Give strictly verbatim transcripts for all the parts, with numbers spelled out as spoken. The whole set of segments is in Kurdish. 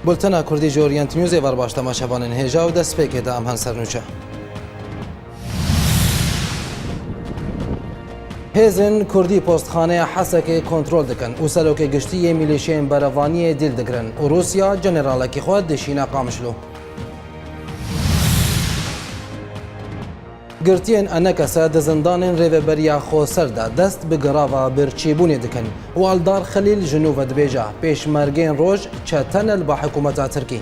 Bultena Kurdî ji Orient Newsê ver baş temaşevanên hêja û destpêkê de em hen ser nûçe. Hêzên Kurdî postxaneya Hesekê kontrol dikin û serokê giştî yê mîlîşeyên berevaniyê dîl digirin û Rûsya generalekî xwe dişîne Qamişlo. Girtiyên enekese di zindanên Rêveberiya Xoser de dest bi girava birçîbûnê dikin û Aldar Xelîl ji nû ve dibêje, pêşmergên roj çete ne li ba hikûmeta Tirkî.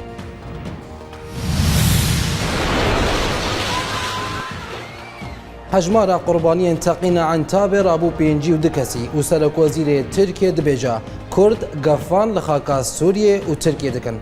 Hejmara qurbaniyên teqîna Entabê rabû pêncî û du kesî û Serokwezîrê Tirkiyê dibêje, Kurd gefan li xaka Sûriyê û Tirkiyê dikin.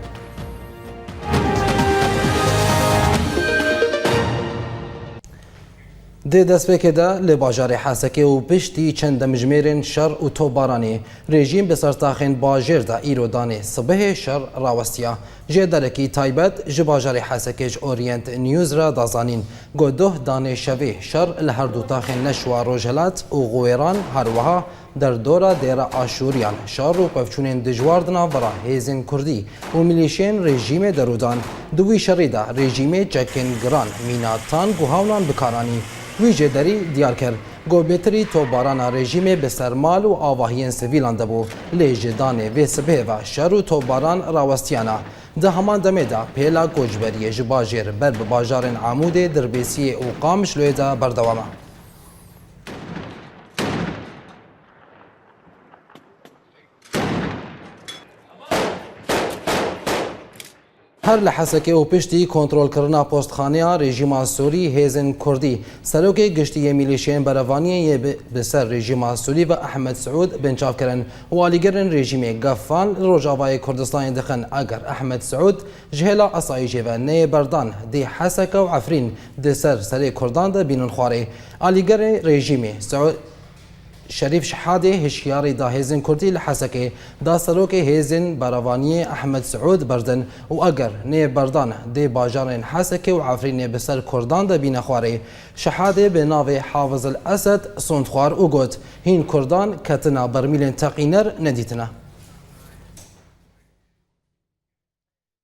Di destpêkê de li bajarê Hesekê û piştî çend demjimêrên şer û topbaranê, rejîm bi ser taxên bajêr de îro danê sibehê şer rawestiya. Jêderekî taybet ji bajarê Hesekê ji Orient News re da zanîn, got, duh danê şevê şer li her du taxên Neşwa Rojhilat û Xuwêran, her wiha derdora Dêra Aşûriyan, şer û pevçûnên dijwar di navbera hêzên Kurdî û milîşeyên rejîmê de rû dan. Di wî şerî de rejîmê çekên giran mîna tank û hawnan bi kar anî. Wî jêderî diyar kir, got, bêtirî topbarana rejîmê bi ser mal û avahiyên sivîlan de bû, lê ji danê vê sibehê ve şer û topbaran rawestiyana. Di heman demê de pêla koçberiyê ji bajêr ber bi bajarên Amûdê, Dirbêsiyê û Qamişloyê de berdewam e. Her li Hesekê û piştî kontrolkirina postxaneya rejîma Sûrî, hêzên Kurdî, serokê giştî yê mîlîşeyên berevaniyê yê bi, bi ser rejîma Sûrî ve Ehmed Siûd binçav kirin û alîgirên rejîmê gefan li Rojavayê Kurdistanê dixin. Eger Ehmed Siûd ji hêla asayîşê ve neyê berdan, dê Heseke û Efrîn di ser serê Kurdan de bînin xwarê. Alîgirê rejîmê Siûd Şerîf Şihadê hişyarî da hêzên Kurdî li Hesekê, da serokê hêzên berevaniyê Ehmed Siûd berdin û eger nê berdan dê bajarên Hesekê û Efrînê bi ser Kurdan de bîne xwarê. Şihadê bi navê Hafiz el Esed sond xwar û got, hîn Kurdan ketina bermîlên teqîner nedîtine.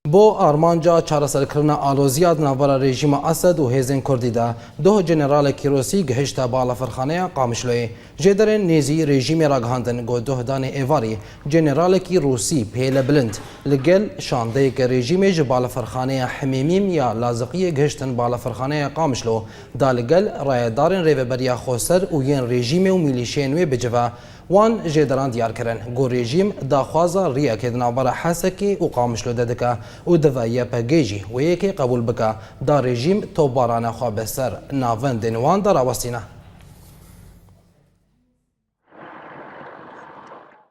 Bo armanca çareserkirina aloziya di navbera rejîma Esed û hêzên Kurdî de, doh generalekî Rûsî gihişte balafirxaneya Qamişloyê. Jêderên nêzî rejîmê ragihandin ku dohdanê êvarî generalekî Rûsî pêlebilind li gel şandeyeke rejîmê ji balafirxaneya Himêmîm ya Laziqiyê gihiştin balafirxaneya Qamişlo, da li gel rayedarên Rêveberiya Xweser û yên rejîmê û milîşeyên wê bicive. Wan jêderan diyar kirin ku rejîm daxwaza riyekê di navbera Hesekê û Qamişlo de dike û divê Y P G jî wê yekê qebûl bike, da rejîm topbarana xwe bi ser navendên wan de rawestîne.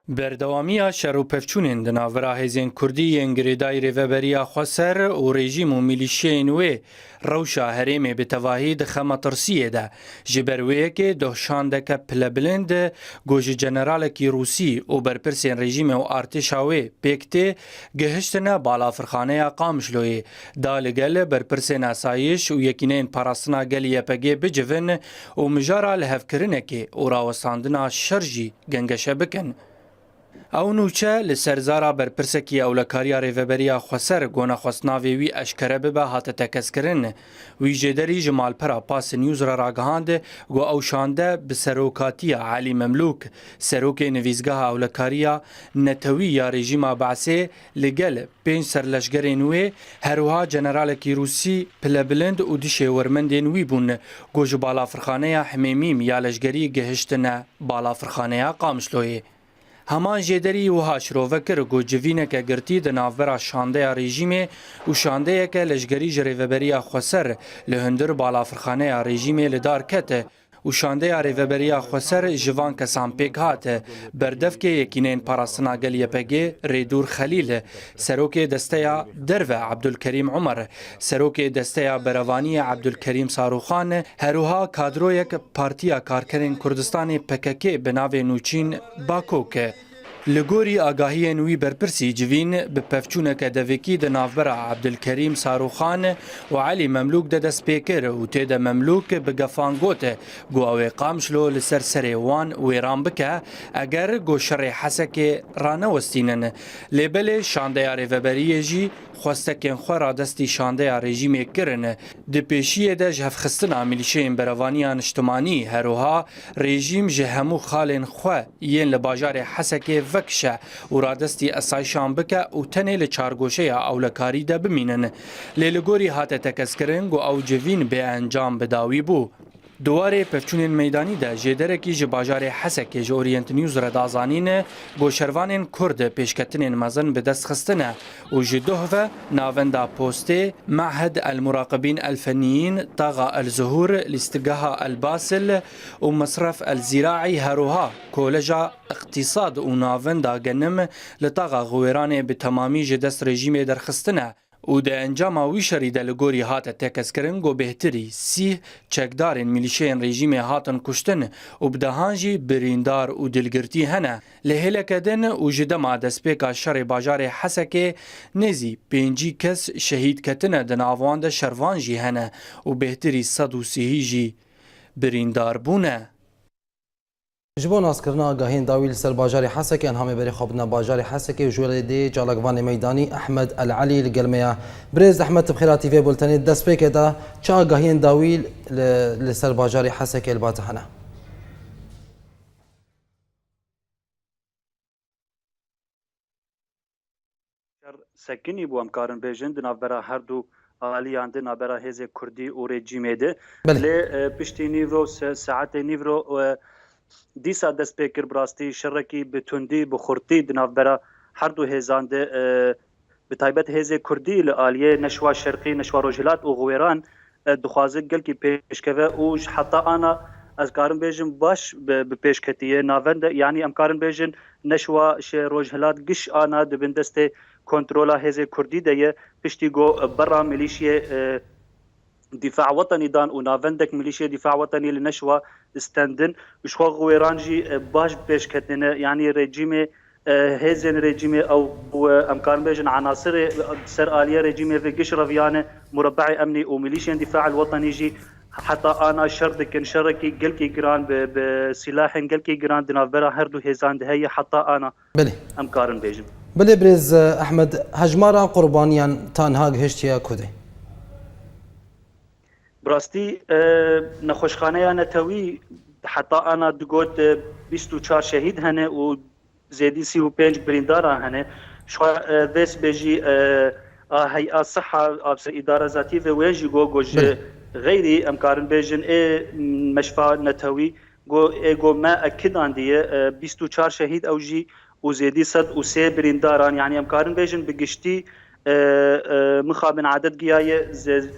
Berdewamiya şer û pevçûnên di navbera hêzên Kurdî yên girêdayî Rêveberiya Xweser û rejîm û milîşiyên wê rewşa herêmê bi tevahî dixe metirsiyê de. Ji ber wê yekê doh şandeke pilebilind ku ji generalekî Rûsî û berpirsên rejîmê û artêşa wê pêk tê, gihiştine balafirxaneya Qamişloyê, da li gel berpirsên asayiş û yekîneyên parastina gel Y P G bicivin û mijara lihevkirinekê û rawestandina şer jî gengeşe bikin. Ew nûçe li ser zara berpirsekî ewlekariya Rêveberiya Xweser, ku nexwest navê wî eşkere bibe, hate tekez kirin. Wî jêderî ji malpera Pas News re ragihand, ku ew şande bi serokatiya Elî Memlûk, serokê nivîsgeha ewlekariya netewî ya rejîma Be'sê, li gel pênc serleşgerên wê, her wiha generalekî Rûsî pilebilind û du şêwermendên wî bûn, ku ji balafirxaneya Himêmîm ya leşgerî gihiştine balafirxaneya Qamişloyê. Heman jêderî wiha şirove kir ku civîneke girtî di navbera şandeya rejîmê û şandeyeke leşgerî ji Rêveberiya Xweser li hundir balafirxaneya rejîmê li dar ket û şandeya Rêveberiya Xweser ji van kesan pêk hat. Berdevkê Yekîneyên Parastina Gel Y P G Rêdûr Xelîl, serokê desteya derve Ebdulkerîm Umer, serokê desteya berevaniyê Ebdulkerîm Sarûxan, her wiha kadroyek Partiya Karkerên Kurdistanê P K K bi navê Nûçîn Bakok. Li gorî agahiyên wî berpirsî civîn bi pevçûneke devekî di navbera Ebdilkerîm Sarûxan û Elî Memlûk de dest pê kir û tê de Memlûk bi gefan got ku ew ê Qamişlo li ser serê wan wêran bike eger ku şerê Hesekê ranewestînin. Lê belê şandeya Rêveberiyê jî xwestekên xwe radestî şandeya rejîmê kirin. Di pêşiyê de ji hevxistina milîşeyên Berevaniya Niştimanî, her wiha rejîm ji hemû xalên xwe yên li bajarê Hesekê vekişe û radestî esayişan bike û tenê li çargoşeya ewlekarî de bimînin. Lê li gorî hate tekezkirin ku ew civîn bêencam bi dawî bû. Di warê pevçûnên meydanî de jêderekî ji bajarê Hesekê ji Orient News re da zanîn ku şervanên Kurd pêşketinên mezin bi dest xistine û ji doh ve navenda postê Mehed El Muraqibîn El Feniyîn, Taxa El Zuhur, Lîstigeha El Basil û Misref El Zîraî, her wiha Koleja Îqtîsad û navenda Genim li Taxa Xiwêranê bi temamî ji dest rejîmê derxistine. Û di encama wî şerî de li gorî hate tekezkirin ku bêhtirî sîh çekdarên milîşeyên rejîmê hatin kuştin û bi dehan jî birîndar û dilgirtî hene. Li hêleke din û ji dema destpêka şerê bajarê Hesekê nêzî pêncî kes şehîd ketine, di nav wan de şervan jî hene û bêhtirî sed û sîhî jî birîndar bûne. Ji bo naskirina agahiyên dawî li ser bajarê Hesekê, em hamê berê xwe bidine bajarê Hesekê û ji wê dê çalakvanê meydanî Ehmed El Elî li gel me ya. Birêz Ehmed, tu bi xêr hatî vê bultenê. Destpêkê de çi agahiyên dawî li, li ser bajarê Hesekê li ba te hene? Şer sekinî bû, em karin bêjin, di navbera her du aliyan de, navbera hêzê kurdî û rejîmê de. Belê. Lê, e, piştî nîvro, se-, saetê nîvro, e, dîsa dest pê kir, bi rastî şerekî bi tundî, bi xurtî di navbera her du hêzan de, e, bi taybet hêzê kurdî li aliyê Neşwa Şerqî, Neşwa Rojhilat û Xiwêran, e, dixwaze gelkî pêşkeve û ji heta ana ez karim bêjim baş bi, bi pêş ketiye. Navende, yanî em karin bêjin Neşwa şê Rojhilat giş ana di bin destê kontrola hêzê kurdî de ye. Piştî ku, e, berra milîşiyê, e, Dîfa Wetenî dan û navendek milîşiyê Dîfa Wetenî li Neşwa stendin, ji xwe Xiwêran jî, e, baş bi pêş ketine, yanî rejîmê, e, hêzên rejîmê ew, e, em karin bêjin, enasirê ser aliyê rejîmê ve giş reviyane, murebeê emnî û milîşên Dîfa El Wetenî jî heta ana şer dikin, şerekî gelkî giran bi, bi sîlahên gelkî giran di navbera her du hêzan de heye heta ana. Belê. Em karin bêjin. Belê birêz, e, Ehmed, hejmara qurbaniyan ta niha gihiştiye kudê? Bi rastî, e, nexweşxaneya netewî heta ana digot, e, bîst û çar şehîd hene û zêdî sî û pênc birîndara hene. Ji xwe, e, vês bêjî, e, a hey'a siha, a ser îdara zatî ve wê jî got, got ji Belê. Xeyrî em karin bêjin ê meşfa netewî, got, ê got me ekidandiye, e, bîst û çar şehîd ew jî û zêdî sed û sê birîndaran, yanî em karin bêjin bi giştî, e, e, mixabin edet giyaye ze-,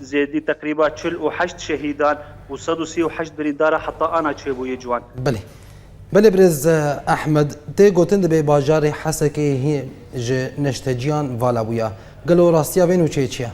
zêdî teqrîba çil û heşt şehîdan û sed û sî û heşt birîndara heta ana çêbûyê ciwan. Belê. Belê birêz, e, Ehmed, tê gotin dibê bajarê Hesekê hî ji neşteciyan vala bûya. Gelo rastiya vê nûçeyê çi ye?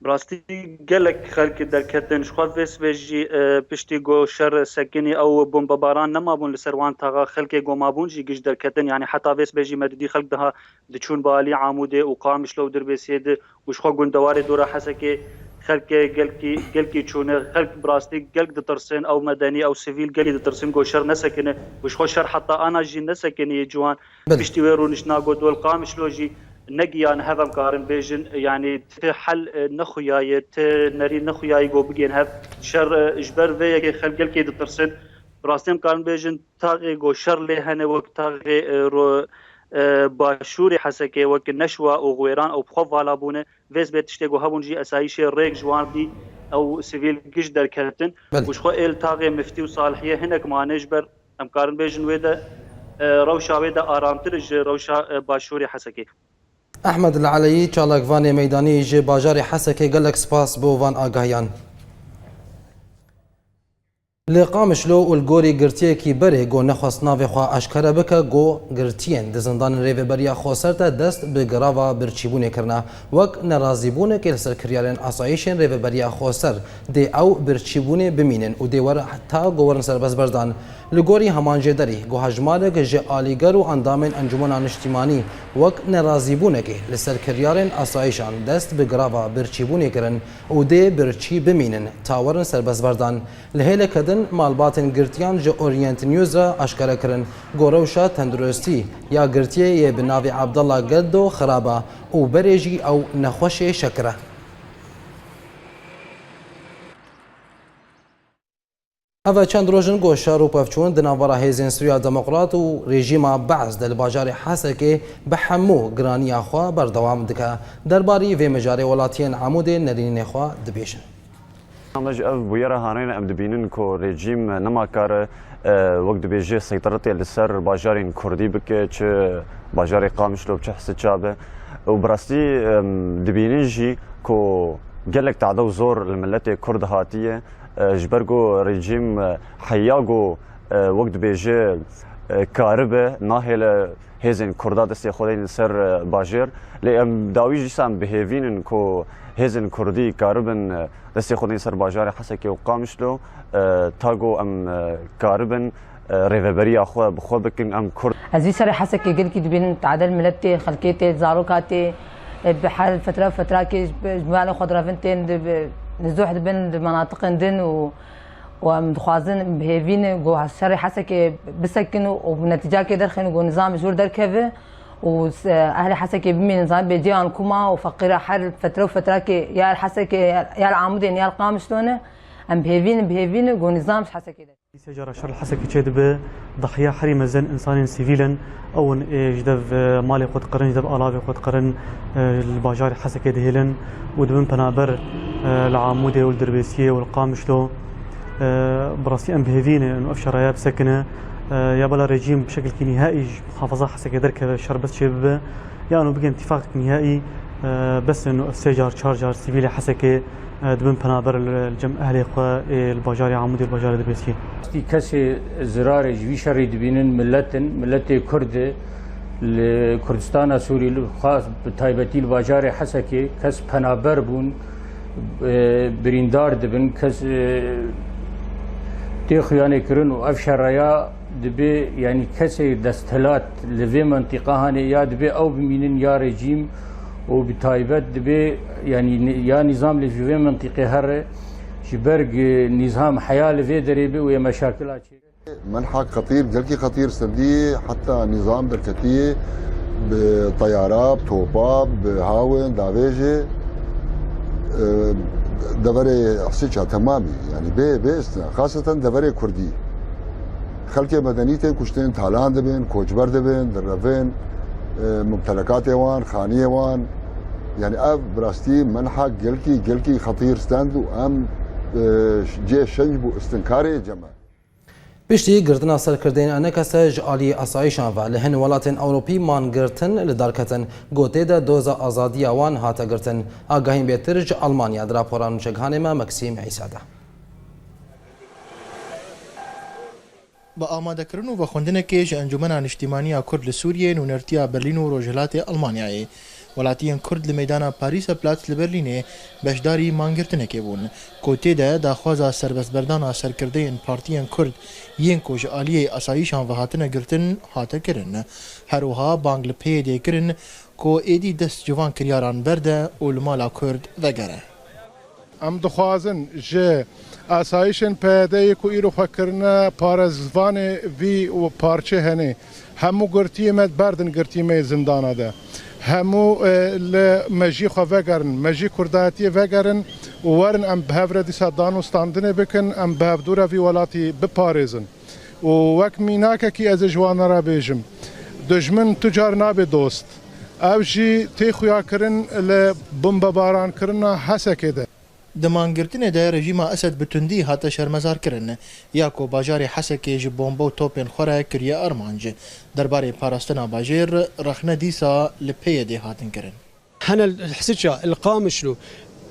Bi rastî gelek xelk derketin. Ji xwe vê sibê jî, e, piştî ku şer sekinî ew bombebaran nemabûn li ser wan taxa, xelkê ku mabûn jî giş derketin. Yanî heta vê sibê jî me didî xelk daha diçûn bi alî Amûdê û Qamişlo û Dirbêsiyê de û ji xwe gundewarê dora Hesekê xelkê gelkî, gelkî çûne. Xelk bi rastî gelk ditirsin, ew medenî, ew sivîl gelkî ditirsin ku şer nesekine û ji xwe şer heta ana jî nesekinî ji wan. Belê. Piştî wê rûniştina ku dol Qamişlo jî negiyan hev em karin bêjin, yanî ti hel, e, nexuyaye, ti nerî nexuyaye ku bigên hev. Şer, e, ji ber vê yekê xelk gelkê ditirsin. Bi rastî em karin bêjin taxê ku şer lê hene wek taxê, e, ro-, e, başûrê Hesekê wek Neşwa û Xwêran ew bi xwe vala bûne. Vê sibê tiştê ku hebûn jî esayîşê rêk ji wan dî ew sivîl giş derketin. Belê. Û ji xwe ê li taxê Miftî û Salihiyê hinek mane ji ber em karin bêjin wê de, e, rewşa wê de aramtir ji rewşa, e, başûrê Hesekê. Ehmed El Eleyî, çalakvanê meydanî ji bajarê Hesekê, gelek spas bo van agahiyan. Li Qamişlo û li gorî girtiyekî berê ku nexwest navê xwe aşkere bike, ku girtiyên di zindanên Rêveberiya Xweser de dest bi girava birçîbûnê kirine, wek nerazîbûnekê li ser kiryarên asayîşên Rêveberiya Xweser dê ew birçîbûnê bimînin û dê wer ta ku werin serbestberdan. Li gorî heman jêderî, ku hejmarek ji alîger û endamên Encûmena Niştîmanî wek nerazîbûnekê li ser kiryarên asayîşan dest bi girava birçîbûnê kirin û dê birçî bimînin ta werin serbestberdan. Li hêleke din malbatên girtiyan ji Orient News re aşkere kirin ku rewşa tenduristî ya girtiyê yê bi navê Abdallah Geddo xirab e û berê jî ew nexweşê şekir e. Ev e çend roj in ku şer û pevçûn di navbera hêzên Sûriya Demokrat û rejîma Be'es de li bajarê Hesekê bi hemû giraniya xwe berdewam dike. Derbarî vê mijarê welatiyên Amûdê nerînê xwe dibêjin. Ama ji ev bûyera haneyne em dibînin ku rejîm nema kare, e, wek dibêje seyteretê li ser bajarên Kurdî bike, çi bajarê Qamişlo, çi Hisiça be. Û bi rastî, em, dibînin jî ku gelek tade û zor li miletê Kurd hatiye, e, ji ber ku rejîm, e, heya ku, e, wek dibêje, e, karibe, nahêle hêzên Kurda destê xwe deynin ser, e, bajêr. Lê em dawî jî dîsa em bi hêvî nin ku hêzên Kurdî karibin, e, destê xwe deynin ser bajarê Hesekê û Qamişlo, e, ta ku em, e, karibin, e, rêveberiya xwe bi xwe bikin, em Kurd. Ez vî serê Hesekê gelkî dibînim, tade li miletê, xelkê tê, zaroka tê, e, bi her fetra fetrakê ji, ji malê xwe direvin tên, di, bi, nizûh dibin di menatiqên din û û em dixwazin bi hêvî ne ku şerê Hesekê bisekin û bi netîcakê derxin ku nizam ji wir derkeve û s-, ehlê Hesekê bimînin zanî bê cêyan kuma û feqîra her fetre û fetrakê ya li Hesekê, ya li Amûdê ne, ya li Qamişlo ne. Em bi hêvî ne, bi hêvî ne ku nizam ji Hesekê derkeve. Dîsa cara şer li Hesekê çêdibe, dahiya herî mezin însanên sivîl in. Ew in ê ji dev, e, malê xwe diqirin, ji dev alavê xwe diqirin, e, li bajarê Hesekê dihêlin û dibin penaber, e, li Amûdê û li Dirbêsiyê û li Qamişlo. E, bi rastî em bi hêvî ne û ev şeraya bisekine. E, ya bela rejîm bi şekilkî nîhaî ji muhafaza Hesekê derkeve, şer bes çêbibe. Yan û bigên tîfaqek nîhaî, e, bes in û ev sê car, çar car sivîlê Hesekê, e, dibin penaber li, li cem ehlê xwe ê li bajarê Amûdê, li bajarê Dirbêsiyê. Rastî kesê zirarê ji vî şerî dibînin milet in, miletê Kurd e. Li Kurdistana Sûrî, li xas bi taybetî li bajarê Hesekê kes penaber bûn, e, birîndar dibin, kes, e, tê xuyanê kirin û ev şeraya dibê, yanî kesê desthilat li vê mintîqa hane ya dibê ew bimînin ya rejîm û bi taybet dibê, yanî ni-, ya nîzam li ji vê mintîqê here, ji ber gi nîzam heya li vê derê be û yê meşakila çê. Menhak xetîr, gelkî xetîr stendî, heta nîzam derketiye bi teyara, bi topa, bi hawên davêjê, e, deverê Hisiça temamî, yanî bê, bê istina, xaseten deverê Kurdî. Xelkê medenî tên kuştên, talan dibin, koçber dibin, direvin, e, mumtelekatê wan, xaniyê wan. Yanî ev bi rastî menhak gelkî, gelkî xetîr stend û em, e, cê şenc bû istinkarê cem e. Piştî girtina serkirdeyên enekese ji aliyê asayîşan ve li hin welatên Ewropî mangirtin li dar ketin, ku tê de doza azadiya wan hate girtin. Agahiyên bêtir ji Almanya di rapora nûçegihanê me Meksîm Îsa de. Bi amadekirin û vexwendinekê ji Encûmena Niştîmanî ya Kurd li Sûriyê, Nûnertiya Berlîn û Rojhilatê Almanyayê, welatiyên Kurd li meydana Parisa Platz li Berlînê beşdarî mangirtinekê bûn, ku tê de daxwaza serbestberdana serkirdeyên partiyên Kurd yên ku ji aliyê asayîşan ve hatine girtin, hate kirin. Her wiha bang li P Y D'ê kirin, ku êdî dest ji van kiryaran berde û li mala Kurd vegere. Em dixwazin ji asayişên P Y D'yê ku îro xwe kirine parêzvanê vî û parçê henê, hemû girtiyê me berdin girtiyê me yê zindana de. Hemû, e, li mejiyê xwe vegerin, mejiyê kurdatiyê vegerin û werin em bi hev re dîsa danûstandinê bikin, em bi hevdû re vî welatî biparêzin. Û wek mînakekî ez ê ji wan re bêjim, dijmin tu car nabe dost. Ew jî tê xuyakirin li bombebaran kirina Hesekê de. Di mangirtinê de rejîma Esed bi tundî hate şermezarkirin, ya ku bajarê Hesekê ji bombe û topên xwe re kiriye armanc. Derbarê parastina bajêr rexne dîsa li P Y D'ê hatin kirin. Hene li Hisiça, li Qamişlo,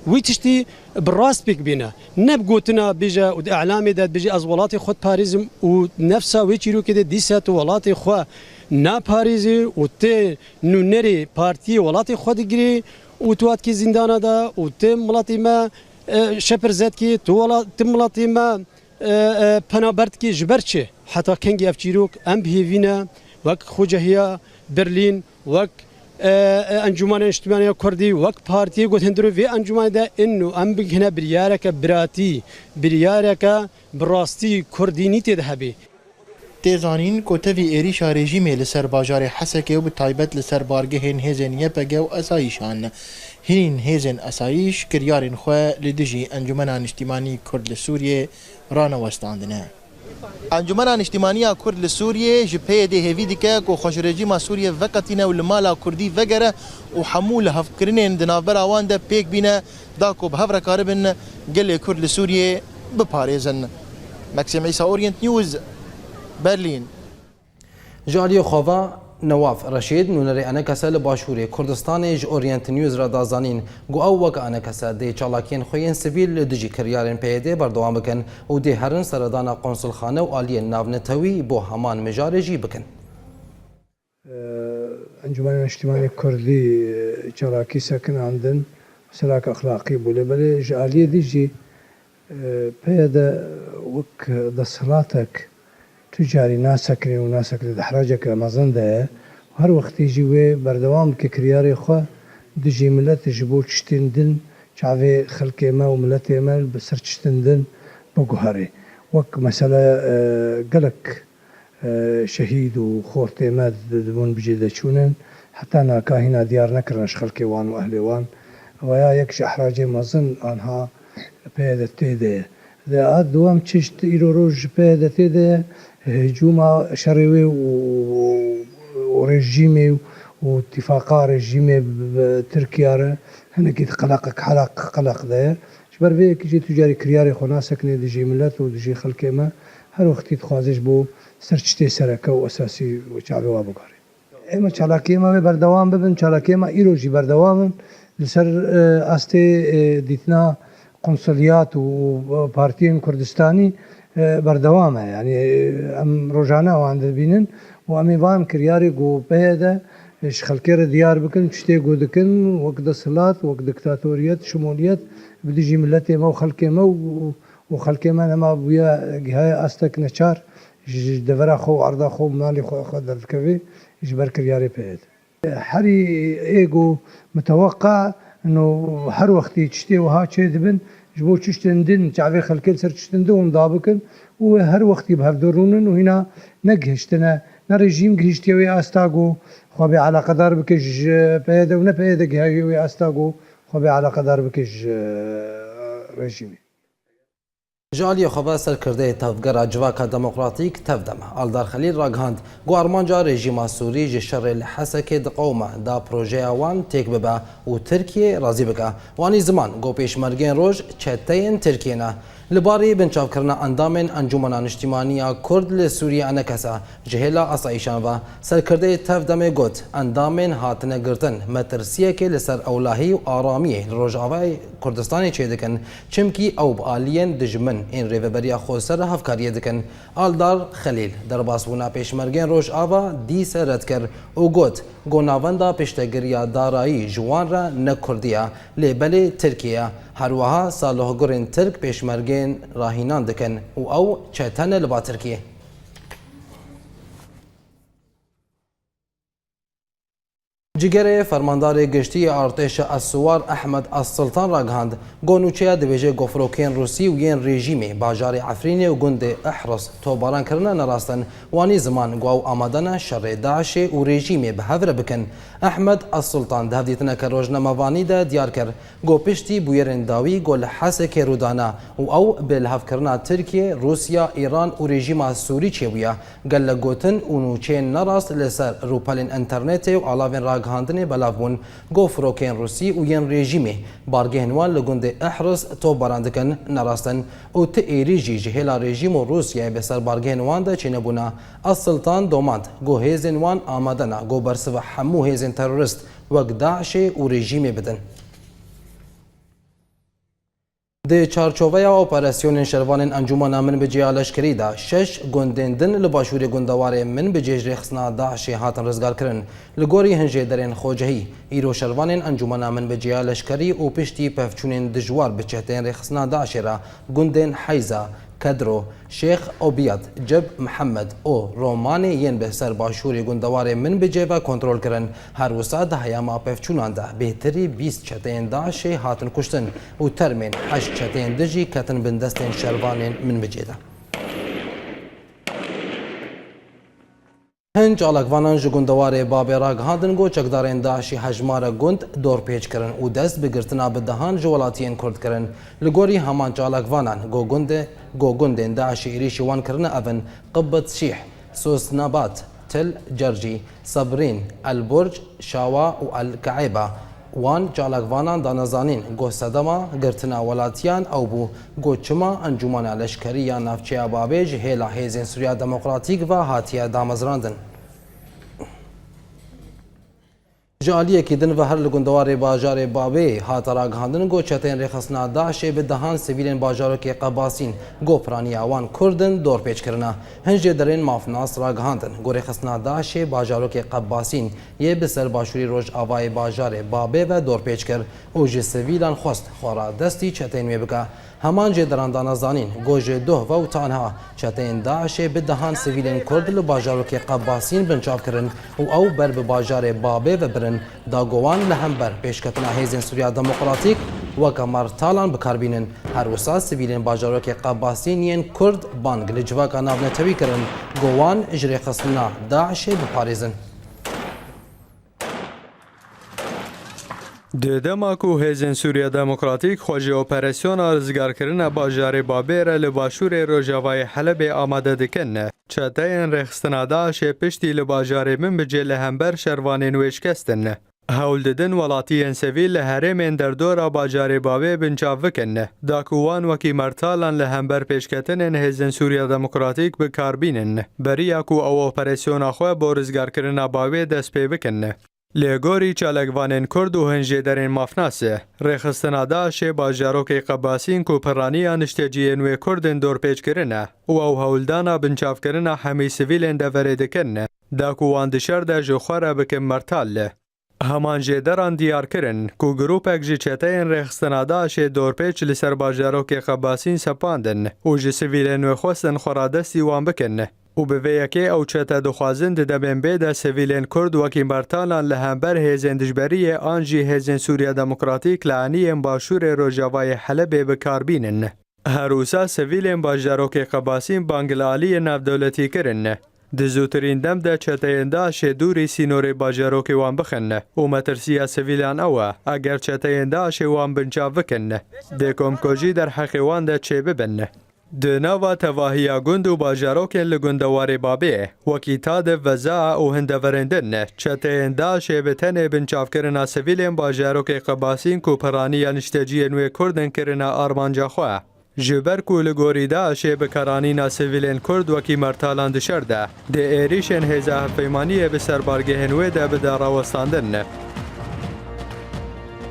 Wî tiştî bi rast pêk bîne. Ne bi gotina bêje û di îlamê de dibêje ez welatê xwe diparêzim û nefsa wê çîrokê de dîsa tu welatê xwe naparêzî û tu nûnerê partiyê welatê xwe digirî û tu hatkî zîndana de û tu miletê me, e, şepir zetkî, tu wela-, tu miletê me, e, e, penaber dikî. Ji ber çi? Heta kengî ev çîrok em bi hêvî ne, wek Xocehiya Berlîn, wek, e, e, Encûmena Niştimanî ya Kurdî, wek partiyê ku di hundirê vê encûmenê de in û em bigihine biryareke biratî, biryareke bi rastî kurdî nî tê de hebî. Tê zanîn ku tevî êrîşa rejîmê li ser bajarê Hesekê û bi taybet li ser bargehên hêzên Y P G û esayîşan, hîn hêzên esayîş kiryarên xwe li dijî Encûmena Niştimanî Kurd li Sûriyê ranewestandine. Encûmena Niştimanî ya Kurd li Sûriyê ji P Y D'ê hêvî dike ku xwe ji rejîma Sûriyê veqetîne û li mala Kurdî vegere û hemû lihevkirinên di navbera wan de pêk bîne, da ku bi hev re karibin gelê Kurd li Sûriyê biparêzin. Maxim Îsa, Orient News, Berlîn. Ji aliyê xwe ve Newaf Reşîd, nûnerê Enekese li Başûrê Kurdistanê, ji Orient News re da zanîn ku ew weke Enekese dê çalakiyên xwe yên sivîl li dijî kiryarên P Y D'ê berdewam bikin û dê herin seredana konsulxane û aliyên navnetewî bo heman mijarê jî bikin. Encûmena Niştimanê Kurdî çalakî sekinandin, selak exlaqî bû, lê belê ji aliyê dî jî, e, P Y D wek desthilatek tu carî nasekinê û nasekine di ihraceke mezin de ye. Her wextî jî wê berdewam bike kiryarê xwe dijî milet ji bo tiştên din çavê xelkê me û miletê me bi ser tiştên din biguherê. Wek mesele, e, gelek e, şehîd û xortê me di-, dibûn bi cê de çûnin. Heta naka hîna diyar nekirine ji xelkê wan û ehlê wan. Ewa ya yek ji ihracê mezin anha P Y D tê de ye. Di a duwem çişt îro roj ji P Y D tê de ye, hicûma şerê wê û, û rejîmê û tifaqa rejîmê bi, bi Tirkiye re hinekî di qeleq, qeleq, qeleq de ye. Ji ber vê yekê jî tu carî kiryarê xwe nasekinê dijî milet û dijî xelkê me. Her wextî dixwaze ji bo ser tiştê sereke û esasî û çavê wa bigare. Ême çalakiyê me wê berdewam bibin, çalakiyê me îro jî berdewam in. Li ser, e, astê, e, dîtina konsuliyat û, û partiyên Kurdistanî, e, berdewam e. Yanî, e, em rojane wan dibînin û em ê van kiryarê ku P Y D, e, ji xelkê re diyar bikin, tiştê ku dikin, wek desthilat, wek diktatoriyet, şimoliyet, bi dijî miletê me û xelkê me û, û xelkê me nema bûye gihaye astek neçar, ji devera xwe û erda xwe û malê xwe, xwe derdikevê ji ber kiryarê P Y D. Herî ê ku miteweqa in û her wextî tiştê wiha çêdibin, ji bo tiştên din, çavê xelkê li ser tiştên din winda bikin û wê her wextî bi hev de rûnin û hîna negihiştine, ne rejîm gihiştiye wê asta ku xwe bê eleqedar bike ji P Y D û ne P Y D gihaye wê asta ku xwe bê eleqedar bike ji rejîmê. Ji aliyê xwe ve serkirdeyê Tevgera Civaka Demokratîk, Tevdem, Aldar Xelîl ragihand ku armanca rejîma Sûrî ji şerê li Hesekê diqewime da projeya wan têk bibe û Tirkiye razî bike. Wanî ziman ku pêşmergên roj çeteyên Tirkiye ne. Li barî binçavkirina endamên Encûmena Niştimanî ya Kurd li Sûriyê, Enekese, ji hêla asayîşan ve, serkirdeyê Tevdemê got, endamên hatine girtin metirsiyekê li ser ewlahî û aramiyê li Rojavayê Kurdistanê çêdikin, çimkî ew bi aliyên dijmin ên Rêveberiya Xweser re hevkariyê dikin. Aldar Xelîl derbasbûna pêşmergên Rojava dîse red kir û got, ku navenda piştegiriya darayî ji wan re ne Kurdî ye, lê belê Tirkiye ye. Her wiha saloxgurên Tirk pêşmergên rahînan dikin û ew çete ne li ba Tirkiyê. Cîgerê Fermandarê Giştî yê Artêşa Eswar Ehmed Essiltan ragihand, ku nûçeya dibêje ku firokên Rûsî û yên rejîmê bajarê Efrînê û gundê Ihris topbaran kirine ne rast in. Wanî ziman ku ew amade ne şerê DAIŞê û rejîmê bi hev re bikin. Ehmed Essiltan di hevdîtineke rojnamevanî de diyar kir, ku piştî bûyerên dawî ku li Hesekê rû dane û ew bi lihevkirina Tirkiye, Rûsya, Îran û rejîma Sûrî çêbûye, gelek gotin û nûçeyên nerast li ser rûpelên înternetê û alavên ragihandinê belav bûn, ku firokên Rûsî û yên rejîmê bargehên wan li gundê Ihris topbaran dikin, ne rast in û ti êrîş jî ji hêla rejîm û Rûsyayê bi ser bargehên wan de çênebûne. Essiltan domand, ku hêzên wan amade ne, ku bersiva hemû hêzên terorîst wek DAIŞê û rejîmê bidin. Di çarçoveya operasyonên şervanên Encûmena Minbicê ya leşkerî de şeş gundên din li başûrê gundewarê Minbicê ji rêxistina DAIŞê hatin rizgarkirin. Li gorî hin jêderên xwecihî, îro şervanên Encûmena Minbicê ya leşkerî û piştî pevçûnên dijwar bi çeteyên rêxistina DAIŞê re gundên Heyza, Kedro, Şêx Obiyad, Cib Mihemed û Romanê yên bi ser başûrê gundewarê Minbicê ve kontrol kirin. Her wisa di heyama pevçûnan de bêtirî bîst çeteyên DAIŞê hatin kuştin û termên heşt çeteyên din jî ketin bin destên şervanên Minbicê de. Hin çalakvanan ji gundewarê Babê ragihandin ku çekdarên DAIŞê hejmare gund dorpêç kirin û dest bi girtina bi dehan ji welatiyên Kurd kirin. Li gorî heman çalakvanan, ku gundê-, ku gundên DAIŞê êrîşî wan kirine ev in: Qibit Şîh, Sosnabat, Til Cercî, Sebrîn, El Burc, Şawa û El Keeyba. Wan çalakvanan dane zanîn ku sedema girtina welatiyan ew bû ku çima Encûmena Leşkerî ya Navçeya Babê ji hêla Hêzên Sûriya Demokratîk ve hatiye damezrandin. Ji aliyekî din ve her li gundewarê bajarê Babê hate ragihandin ku çeteyên rêxistina DAIŞê bi dehan sivîlên bajarokê Qebasîn, ku piraniya wan Kurd in, dorpêç kirine. Hin jêderên mafnas ragihandin ku rêxistina DAIŞê bajarokê Qebasîn yê bi ser başûrî rojavayê bajarê Babê ve dorpêç kir û ji sivîlan xwest xwe radestî çeteyên wê bike. Heman jêderan dane zanîn ku ji duh ve û tanha çeteyên DAIŞê bi dehan sivîlên Kurd li bajarokê Qebasîn binçav kirin û ew ber bi bajarê Babê ve birin, da ku wan li hember pêşketina Hêzên Sûriya Demokratîk weke mertalan bi kar bînin. Her wisa sivîlên bajarokê Qebasîn yên Kurd bang li civaka navnetewî kirin ku wan ji rêxistina DAIŞê biparêzin. Di dema ku Hêzên Sûriya Demokratîk xwe ji operasyona rizgarkirina bajarê Babê re li başûrê rojavayê Helebê amade dikin, çeteyên rêxistina DAIŞê piştî li bajarê Minbicê li hember şervanên wê şikestin. Hewl didin welatiyên sivîl li herêmên derdora bajarê Babê binçav bikin, da ku wan wekî mertalan li hember pêşketinên Hêzên Sûriya Demokratîk bi kar bînin, beriya ku ew operasyona xwe bo rizgarkirina Babê dest pê bikin. Lê gorî çalakvanên Kurd û hin jêderên mafnas, rêxistina DAIŞê bajarokê Qebasîn ku piraniya nişteciyên wê Kurd in dorpêç kirine û ew hewldana binçavkirina hemî sivîlên deverê dikin, da ku wan di şer de ji xwe re bikin mertal. Heman jêderan diyar kirin ku grûpek ji çeteyên rêxistina DAIŞê dorpêç li ser bajarokê Qebasîn sepandin û ji sivîlên wê xwestin xwe radestî wan bikin û bi vê yekê ew çete dixwazin di demên bê de sivîlên Kurd wekî mertalan li hember hêzên dijberiyê an jî Hêzên Sûriya Demokratîk li eniyên başûrê rojavayê Helebê bi kar bînin. Her wisa sivîlên bajarokê Qebasîn bang li aliyê navdewletî kirin. Di zûtirîn dem de çeteyên DAIŞê dûrî sînorê bajarokê wan bixin û metirsiya sivîlan ew e, eger çeteyên DAIŞê wan binçav bikin, dê komkujî derheqê wan de çêbibin. Di nava tevahiya gund û bajarokên li gundewarê Babê, wekî Tadif, Vezaa û hin deverên din, çeteyên DAIŞê bi tenê binçavkirina sivîlên bajarokê Qebasîn ku piraniya nişteciyên wê Kurd in kirine armanca xwe. Ji ber ku li gorî DAIŞê bikaranîna sivîlên Kurd wekî mertalan di şer de, dê êrîşên hêza hevpeymaniyê bi ser bargehên wê de bide rawestandin.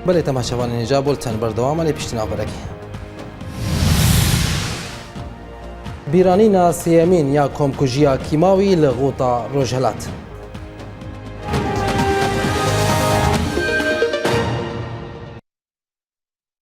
Belê temaşevanên hêja, bulten berdewam e, lê piştî navberekê. Bîranîna sêyemîn ya komkujiya kîmawî li Xuta Rojhilat.